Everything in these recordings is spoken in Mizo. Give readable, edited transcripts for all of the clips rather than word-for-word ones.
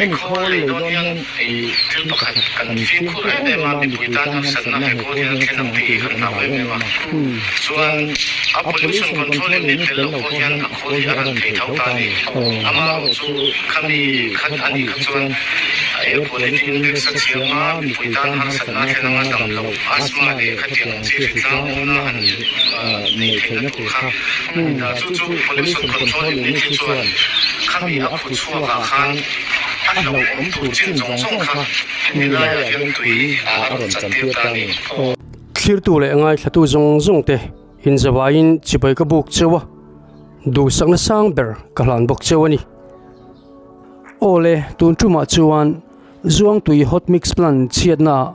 Hemi khawl lei dawn hian ei thil pakhat kan fimkhur em em a, mipui tan harsatna he khawl hian a thlen ang tih hi kan hlau em em a. Chuan a pollution control unit tel lo pawh hian a khawl hi a ran thei tho ta a ni. Amaherawh chu khami khat a nih kha chuan a air quality index a chhiam a, mipui tan harsatna a thlen anga dam loh, asthma leh khatiang ang chi hritlang awmna han neih theihna tur kha chu chu pollution control unit hi chuan khami a phu chhuakah khan a hlauhawm tur chin zawng zawng kha hemi laiah hian tui ah a rawn chantir ta a ni. Thlirtu leh ngaithlatu zawng zawng te inzavaiin chibai ka buk cheu a, duhsakna sang ber ka hlan bawk cheu a ni. Aw le, tun tumah chuan Zuangtui hot mix plant chhiatna ah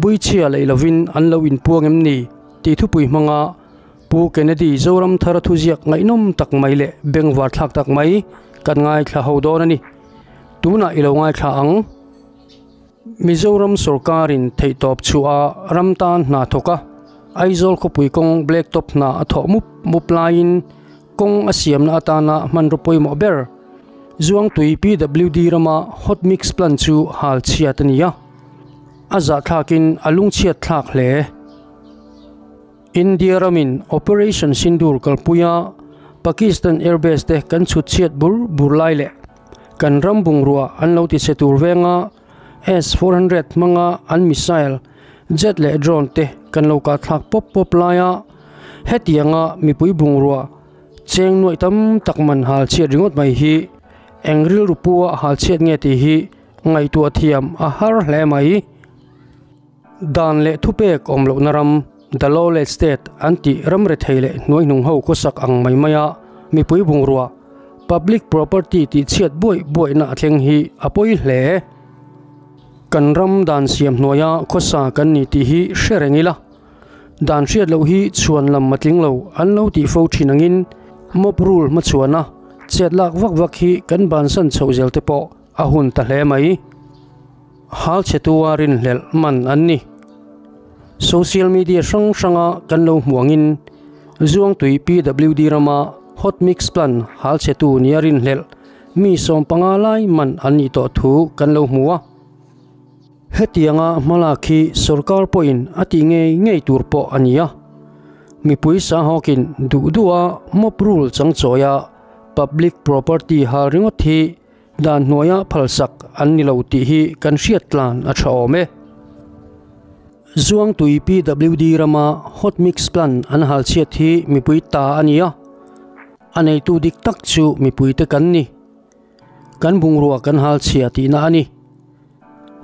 Buichhia leh lovin an lo inpuang em ni tih thupui hmanga Pu Kennedy Zoramthara thuziak ngaihnawm tak mai leh bengvar thlak tak mai kan ngaithla ho dawn a ni. Tunah i lo ngaithla ang. Mizoram sorkarin theihtawp chhuah a ram tan hna thawk a, Aizawl khawpui kawng black top hna a thawh mup mup laiin kawng a siamna atana hmanraw pawimawh ber Zuangtui PWD rama hot mix plant chu hal chhiat a ni a, a zahthlakin a lungchhiat thlak hle. India ramin Operation Sindoor kalpuia Pakistan airbase te kan chhut chhiat bur bur lai leh kan ram bungrua an lo ti chhe tur venga S-400 hmanga an missile, jet leh drone te kan lo kah thlak pawp pawp laia hetianga mipui bungrua cheng nuaih tam tak man hal chhiat ringawt mai hi eng rilru pua hal chhiat nge tih hi ngaihtuah thiam a har hle mai. Dan leh thupek awm lohna ram, the lawless state, an tih ram rethei leh hnuaihnung ho khawsak ang mai maia mipui bungrua, public property, tih chhiat buaih buaihna a thleng hi a pawi hle. Kan ram dan siam hnuaia khawsa kan ni tih hi hre reng ila, dan hriat loh hi chhuan lam a tling lo an lo tih fo thin angin mob rule hmachhuana chet lak vak vak hi kan bansan chhoh zel te pawh a hun ta hle mai. Hal chhetua rinhlelh man an ni. Social media hrang hranga kan lo hmu angin Zuangtui PWD rama hot mix plant hal chhetu nia rinhlelh mi 15 lai man an nih tawh thu kan lo hmu a. Hetianga hmalak hi sorkar pawhin a tih ngei ngei tur pawh a ni a. Mipui sahawkin duh duha mob rule changchawia public property hal ringawt hi Dan hnuaia phalsak an ni lo tih hi kan hriat tlan a tha awm e. Zuangtui PWD rama hot mix plant an hal chhiat hi mipui ta a ni a, a neitu dik tak chu mipuite kan ni. Kan bungrua kan hal chhia tihna a ni.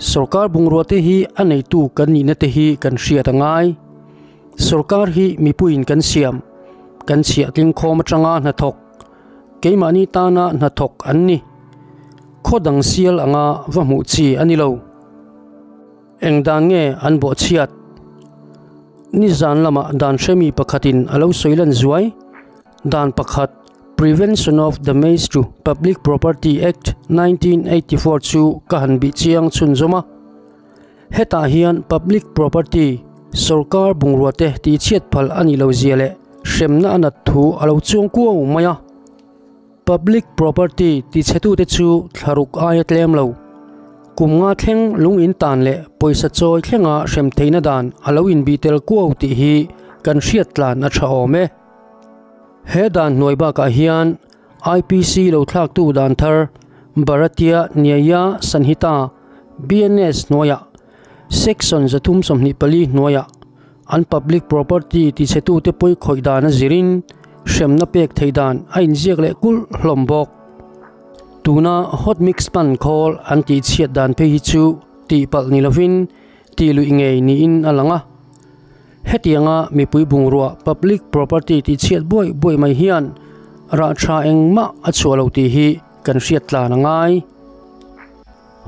Sorkar bungrua te hi a neitu kan nihna te hi kan hriat a ngai. Sorkar hi mipuiin kan siam, kan chhiah tlingkhawm atanga hnathawk, Keimahni tana hnathawk an ni. Khaw dang sial anga va hmuh chi a ni lo. Eng dan nge an bawhchhiat? Nizan lamah dan hremi pakhatin a lo sawi lan zuai. Dan pakhat, Prevention of Damage to Public Property Act, 1984 chu ka han bih chiang chhunzawm a. Hetah hian public property, sorkar bungrua te tihchhiat phal a nih loh zia leh hremna a nat thu a lo chuang kuau mai a. Public property tichhetute chu thlaruk aia tlem lo. Kum nga thleng lung in tan leh pawisa chawi thlenga hrem theihna dan a lo inbih tel kuau tih hi kan hriat tlan a tha awm e. He dan hnuai bakah hian IPC lo thlaktu dan thar Bharatiya Nyaya Sanhita, BNS, hnuaiah Section 324 hnuaiah an public property tichhetute pawi khawih dan a zirin hremna pek theih dan a inziak leh kulh hlawm bawk. Tuna hot mix pan khawl an tihchhiat dan phei hi chu tihpalh ni lovin tih luih ngei niin a lang a. Hetianga mipui bungrua public property tihchhiat buai buai mai hian rah tha engmah a chhuah lo tih hi kan hriat tlan a ngai.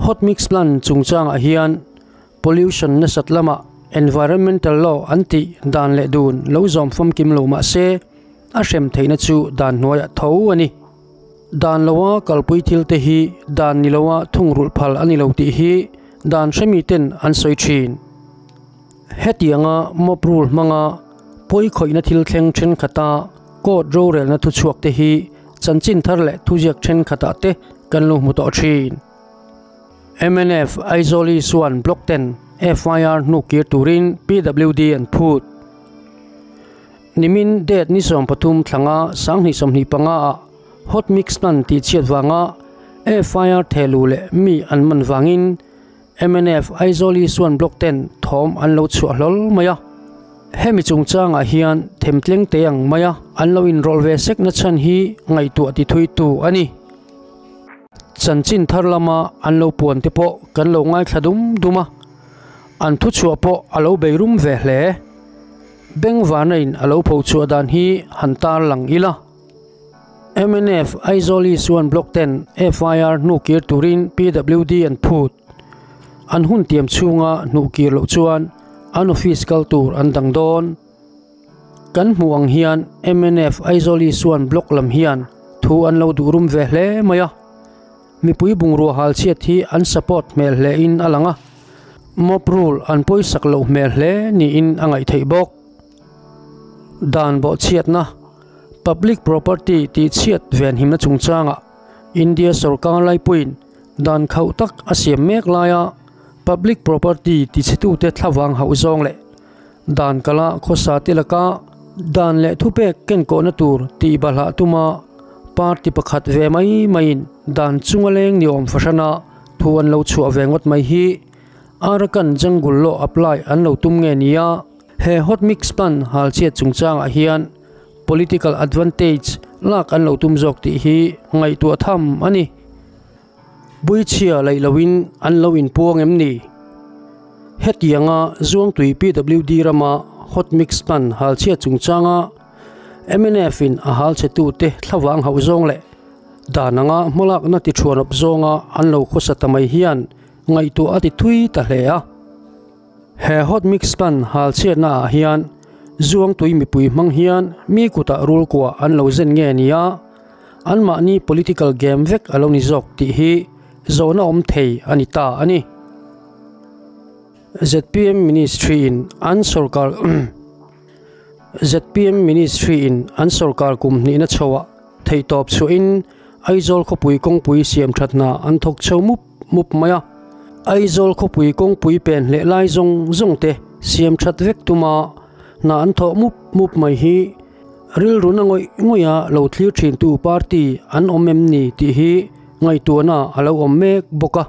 Hot mix plant chungchangah hian pollution nasat lamah environmental law an tih dan leh dun lo zawm famkim lo mah se a hrem theihna chu dan hnuaiah tho a ni. Dan loa kalpui thil te hi dan ni loa thungrulh phal a ni lo tih hi dan hremi ten an sawi thin. Hetianga mob rule hmanga pawi khawihna thil thleng thenkhat-a court rorelna thuchhuak te hi chanchin thar leh thuziak thenkhatah te kan lo hmu tawh thin. Mnf Aizawl Isuan Block ten FIR hnukir turin PWD an phut. Nimin date ni 13 thlanga 2025 a hot mix plan ti chiat wanga FIR thelu le mi an man wangin MNF Aizawl Isuan Block ten thom an lo chu hlol maya. Hemi chungchanga hian themtleng teang maya an lo in roll ve sek na chan hi ngai tu ati thui tu ani. Chanchin tharlama an lo puan te po kan lo ngai thladum duma an thu chua po alo beirum ve hle bengwanain alo pho chua dan hi hantar lang ila. MNF Aizawl Isuan Block 10 FIR nukir turin PWD an phut an hun tiam chunga nukir lo chuan an office kal tur an dang don kan hmuang hian MNF Aizawl Isuan Block lam hian thu an lo durum ve hle maya. Mipui bungru hal chiat hi an support mel hle in alanga mob rule an poisak lo mel hle ni in angai thei bok dan bo chiat na public property ti chiat ven himna chungchanga India sarkar lai puin dan khau tak asiam mek laia public property ti chitu te thlawang hau zong le dan kala khosa tilaka dan le thupe ken ko na tur ti balha tuma party pakhat ve mai main dan chungaleng ni om fasana thuan lo chu awengot mai hi Arakan jungle lo apply an lo tum nge nia he hot mix pan hal che chungchang a hian political advantage lak an lo tum jok ti hi ngai tu tham ani buichia lai lowin an lo in puang em ni hetianga zuang tui PWD rama hot mix pan hal che chungchanga MNF in a hal che tu te thlawang hau zong le dananga molak na ti thuanop zonga an lo khosa tamai hian ngai tu ati thui ta hle a he hot mix pan hal che na hian zuang tui mi pui mang hian mi kuta rul kwa an lo zen nge nia an ma ni political game vek alo ni zok ti hi zona om thei ani ta ani. ZPM ministry in an sarkar ZPM ministry in an sarkar kum ni na chawa thei top chu in Aizawl khopui kongpui siam thatna an thok chho mup mup maya Aizawl khopui kongpui pen le lai zong zong te siam that vek tuma na an tho mup mup mai hi ril runa ngoi ngoya lo thlir thin tu party an omem ni ti hi ngai tu na alo om mek boka.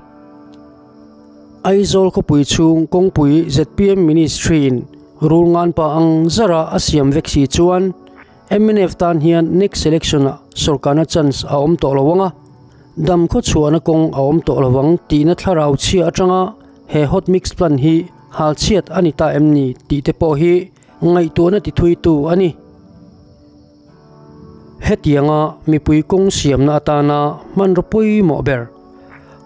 Aizawl khopui chung kongpui ZPM ministry in rul ngan pa ang zara asiam vek si chuan MNF tan hian next selection a sarkana chance a om to lawanga dam kho chuana kong a om to lawang ti na thlarau chi atanga he hot mix plan hi hal chiat ani ta emni ti te po hi ngai tu na ti thui tu ani. Hetianga mipui kong siam na atana man ropui mo ber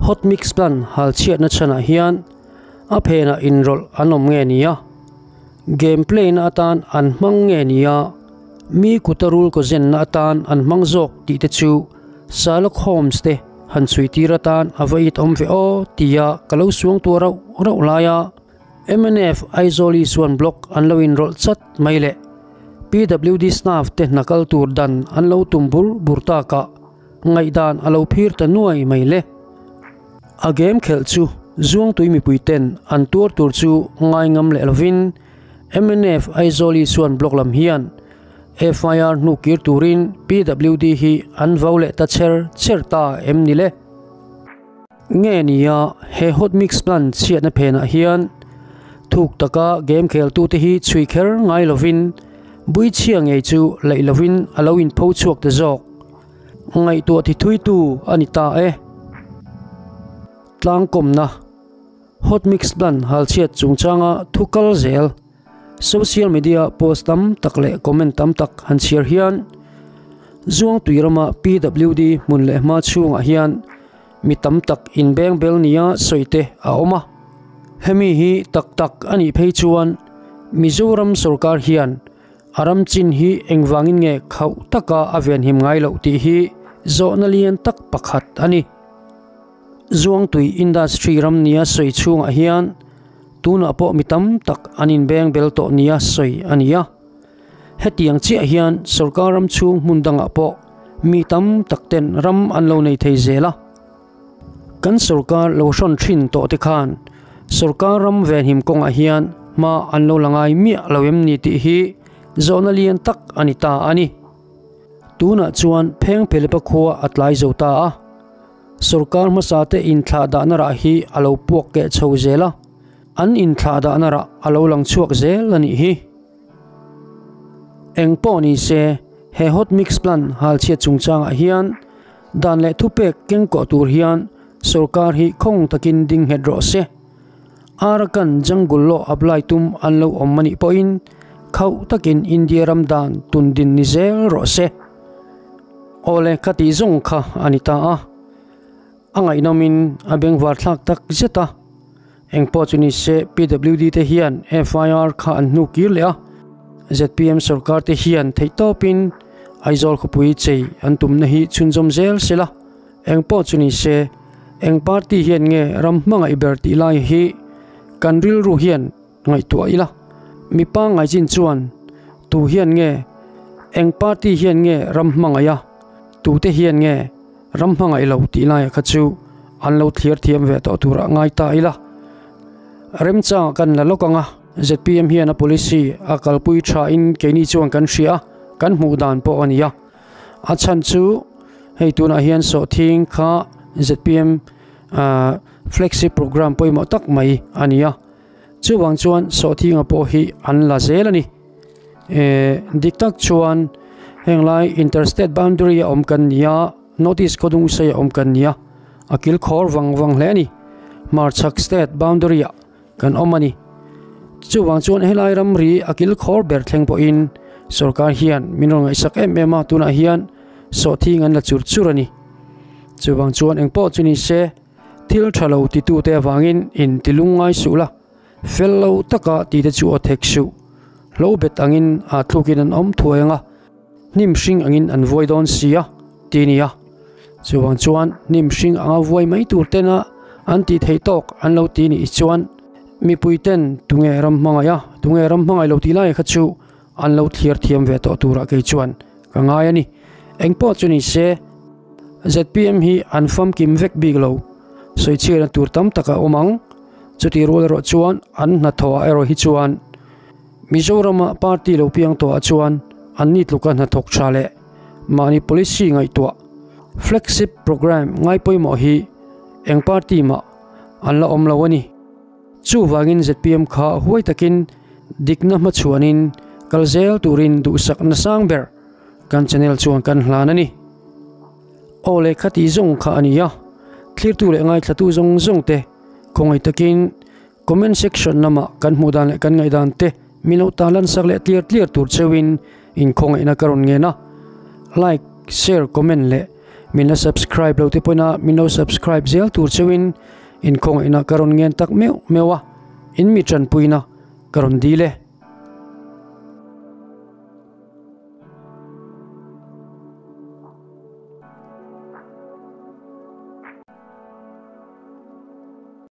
hot mix plan hal chiat na chana hian a phena inroll anom nge nia gameplay na atan an mang nge nia mi kutarul ko zen na atan an mangzok ti te chu Sherlock Holmes te han chui tiratan avait om ve o tia kalo suang tu rau rau laia MNF Aizawl Isuan Block an lo in roll chat maile PWD staff te nakal tur dan an lo tumbur burta ka ngai dan alo phir ta nuai maile a game khel chu zuang tui mi puiten an tur tur chu ngai ngam le lovin MNF Aizawl Isuan Block lam hian FIR nukir turin PWD hi an vaule ta cher cherta em ni le nge nia he hot mix plan chiat na phena hian thuk taka game khel tu te hi chui kher ngai lovin bui chiang ei chu lei lovin alo in pho chuak te jok ngai tu thi thui tu ani ta e tlang kom na hot mix plan hal chiat chungchanga thukal zel social media post tam tak le comment tam tak han share hian zuang tuirama PWD mun le ma chunga hian mi tam tak in beng bel nia soite a oma hemi hi tak tak ani phei chuan Mizoram sarkar hian aram chin hi engwangin nge khau taka aven him ngai lo ti hi zonalian tak pakhat ani zuang tui industry ram nia soi chunga hian tuna po mitam tak anin beng bel to nia soi ania hetiang chi hian sarkar ram chung mundanga po mi tam tak ten ram an lo nei thei zela. Kan sorkar lo hrawn thin tawh te khan sorkar ram venhim kawngah hian hma an lo la ngai miah lo em ni tih hi zawhna lian tak a ni ta a ni. Tunah chuan pheng phelepa khua a tlai zo ta a, sorkar hmasa te inthlah dahna rah hi a lo puak keh chho zel a, an inthlah dahna rah a lo lang chhuak zel a nih hi. Eng pawh ni se, he hot mix plant halchhiat chungchangah hian dan leh thupek keng kawh tur hian sorkar hi khawng takin ding nghet rawh se. Arakan jungle law apply tum an lo awm a nih pawhin khauh takin India ram dan tun din ni zel rawh se. Awle ka tih zawng kha a ni ta a, a ngaihnawmin a bengvar thlak tak zet a. Engpawh chu ni se PWD te hian FIR kha an hnu kir leh a, zpm sorkar te hian theihtawpin Aizawl khawpui chei an tumna hi chhunzawm zel sela. Engpawh chu ni se, eng party hian nge ram hmangaih ber tih lai hi kan rilru hian ngaihtuah ila. Mi pangngai chin chuan tu hian nge eng party hian nge ram hmangaih a, tute hian nge ram hmangaih lo tih laia kha chu an lo thlir thiam ve tawh turah ngai ta ila. Remchangah kan la lawk ang a, zpm hian a policy a kalpui thain keini chuan kan hria a, kan hmuh dan pawh a ni a. A chhan chu hei tunah hian sawhthing kha zpm ah flagship program pawimawh tak mai a ni a chuvang chuan sawhthinga pawh hi an la zel a ni eh dik tak chuan heng lai interstate boundary a awm kan ni a north east khawdung sei a awm kan ni a a kil khawr vang vang hle a ni hmarchhak state boundary ah kan awm a ni. Chuvang chuan helai ramri a kil khawr ber thleng pawhin sorkar hian min rawn ngaihsak em em a, tunah hian sawhthing an la chur chur a ni. Chuvang chuan engpawh chu ni se, thil tha lo titute avangin in ti lung ngai suh la, fel lo taka tite chu aw thek suh. Hlo bet angin aa thlukin an awm thuai ang a, hnim hring angin an vuai dawn si a, ti a ni a. Chuvang chuan hnim hring anga vuai mai tur tena an tih theih tawk an lo ti nih chuan mipui ten tunge ram hmangaih a, tunge ram hmangaih lo tih lai kha chu an lo thlir thiam ve tawh turah kei chuan ka ngai a ni. Engpawh chu ni se zpm hi an famkim vek bik lo, sawichhiarna tur tam tak a awm ang. Chutih rual erawh chuan an hnathawhah erawh hi chuan Mizorama party lo piang tawhah chuan an ni tluka hnathawk tha leh mahni policy ngaihtuah flagship programme ngai pawimawh hi eng party mah an la awm lo a ni. Chuvangin zpm kha huai takin dikna hmachhuanin kal zel turin duhsak nasang ber kan channel chuan kan hlan a ni. Aw leh kha tih zawng kha a ni a, thlirtu leh ngaithlatu zawng zawng te khawngaih takin Comment section lamah kan hmuh dan leh kan ngaihdan te min lo ta lan sak leh tliar tliar tur cheuhin inkhawngaihna ka rawn ngen a. Like, share, comment leh min la subscribe lo te pawhin min lo subscribe zel tur cheuhin inkhawngaihna ka rawn ngen tak meuh meuh a, in mi tanpuina ka rawn dil e.